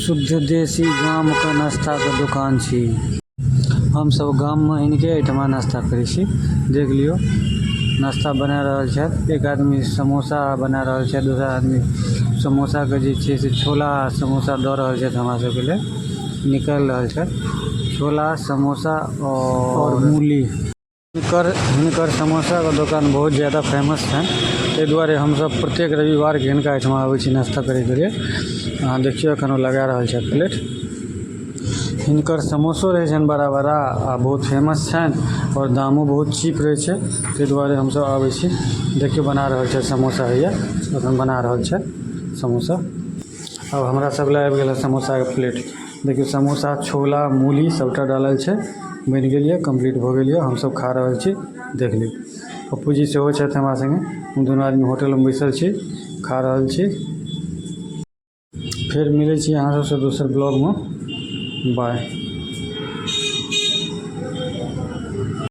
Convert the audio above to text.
शुद्ध देसी गाम के नाश्ता के दुकान छी। हम सब गाम में हिनके एठमा नाश्ता करे छी। देख लियो नाश्ता बना रहल छै। एक आदमी समोसा बना रहल छै, दोसर आदमी समोसा के जे छै से छोला समोसा द रहल छै हमरा सब के लिए निकल रहल छै। छोला समोसा और मूली। हिनकर समोसा के दुकान बहुत ज्यादा फेमस छै, ताहि दुआरे हम सब प्रत्येक रविवार के हिनका एठमा आवे छी नाश्ता करे के लिए। अहाँ देखियो एखन ओ लगा रहल छै प्लेट। हिनकर समोसो रहे छन बड़ा-बड़ा आ बहुत फेमस छन और दामो बहुत चीप रहे छै, ताहि दुआरे हम सब आवे छी। देखियो बना रहल छै समोसा हैया, एखन बना रहल छै समोसा। अब हमरा सब ले आबि गेल समोसा के प्लेट। देखियो समोसा, छोला, मूली सबटा डालल छै, बनि गेल ये, कंप्लीट भ गेल ये, हम सब खा रहल छी। देख लियो पप्पू जी सेहो छथि हमरा संगे, हम दुनू आदमी होटल में बैसल छी, खा रहल छी। फेर मिलै छी अहाँ सबसँ दोसर ब्लॉग में। बाय।